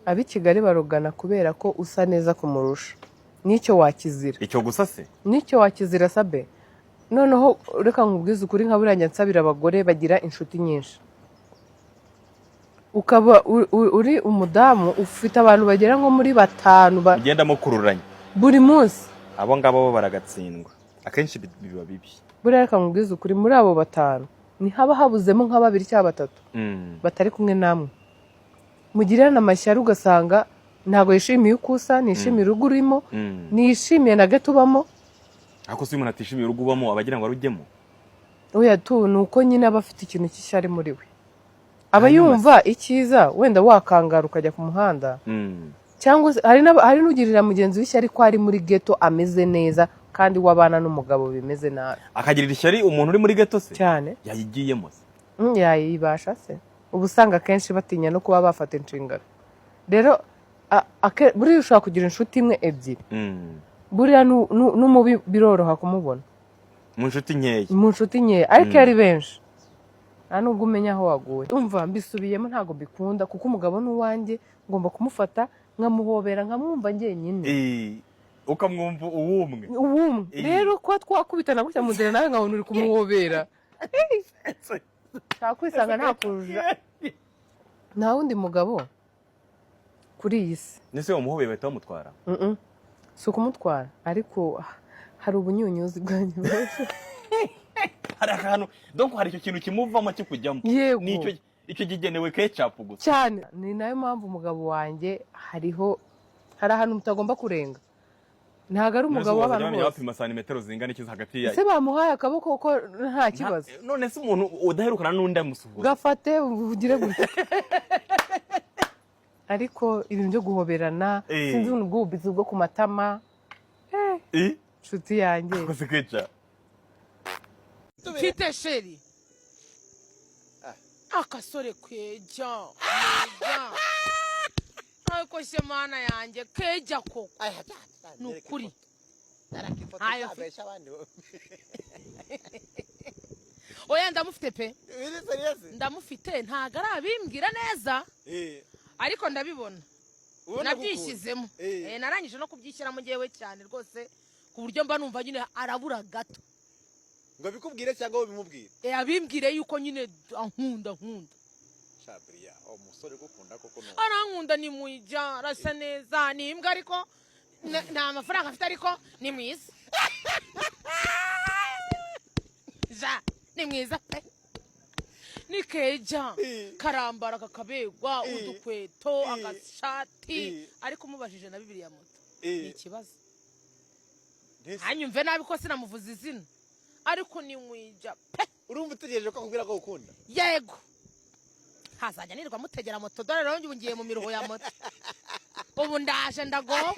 Ab'i Kigali barogana kubera ko usa neza kumurusha. N'icyo wakizira. Icyo gusa se? N'icyo wakizira, sabe. Noneho reka nkubwize ukuri, nka buriya njya nsabira abagore bagira inshuti nyinshi, ukaba uri umudamu ufite abantu bagera nko muri batanu Ugenda mukururanye. buri munsi. Abo ngabo bo baragatsindwa, akenshi biba bibi. Buriya reka nkubwize ukuri, muri abo batanu ntihaba habuzemo nka babiri cyangwa batatu batari kumwe namwe, mugirane amashyari, ugasanga ntabwo yishimiye uko usa, ntiyishimiye urugo urimo, ntiyishimiye na gato ubamo. Ariko se iyo umuntu atishimiye urugo ubamo, aba agira ngo arujyemo? Oya tu, ni uko nyine aba afite ikintu cy'ishyari muri we, aba Hanyuma yumva icyiza wenda wakangara ukajya ku muhanda, cyangwa se hari n'ugirira mugenzi w'ishyari ko ari muri ghetto ameze neza, kandi wabana n'umugabo bimeze nabi. Akagirira ishyari umuntu uri muri ghetto se? Cyane. Yayigiyemo se? Yayibasha se? Uba usanga akenshi batinya no kuba bafata inshingano. Rero buriya ushobora kugira inshuti imwe, ebyiri, buriya n'umubi biroroha kumubona. Mu nshuti nkeya. Mu nshuti nkeya, ariko iyo ari benshi nta nubwo umenya aho waguye. Umva, mbisubiyemo, ntabwo mbikunda, kuko umugabo ni uwanjye, ngomba kumufata nkamuhobera, nkamwumva njyenyine. Ukamwumva uwumwe. Ubumwe. Rero kuba twakubitana gutya mu nzira, nawe nkabona uri kumuhobera, nshaka kwisanga nta kuja, nta wundi mugabo kuri iyi si. Nese wamuhobeye bahita bamutwara? Si ukumutwara, ariko hari ubunyunyuzi bwanyu. Hari akantu, donc hari icyo kintu kimuvamo kikujyamo. Yego. Nicyo icyo kigenewe ketchup gusa. Cyane, ni nayo mpamvu umugabo wanjye hariho, hari ahantu mutagomba kurenga. Ntabwo ari umugabo w'abantu bamenya bose. Bapima santimetero zingana iki hagati ya Ese bamuhaye akaboko ko nta kibazo? None se umuntu udaherukana n'undi amusuhuza? Gafate ugire gutya, ariko ibintu byo guhoberana, sinzi, ubuntu bw'ububizi bwo ku matama, nshuti yanjye. Akoze ketchup. Mfite chéri, akasore keja keja, ariko se mana yanjye, keja koko, ni ukuri. Ntayo mfite. Oya, ndamufite pe. Biri serious? Ndamufite, ntabwo arabimbwira neza, ariko ndabibona. Ubona. Nabyishyizemo. Narangije no kubyishyiramo ngewe cyane rwose, ku buryo mba numva nyine arabura gato. Ngo bikubwire cyangwa wowe bimubwire? Abimbwire yuko nyine ankunda, nkunda. Shabriya, uwo musore ugukunda koko ni Arankunda, ni mwija, arasa neza, ni imbwa, ariko nta mafaranga afite, ariko ni mwiza ja, ni mwiza pe, ni keja. Karambara kakabegwa, udukweto, agashati. Ariko umubajije na bibiri ya moto, ni ikibazo. Ntanyumve nabi ko sinamuvuza izina, ariko ni mwija pe. Urumva utegereje ko akubwira ko ukunda? Yego, hazajya nirirwa mutegera moto. Dore rero ubu ngiye mu miruho ya moto, ubu ndaje ndagowe.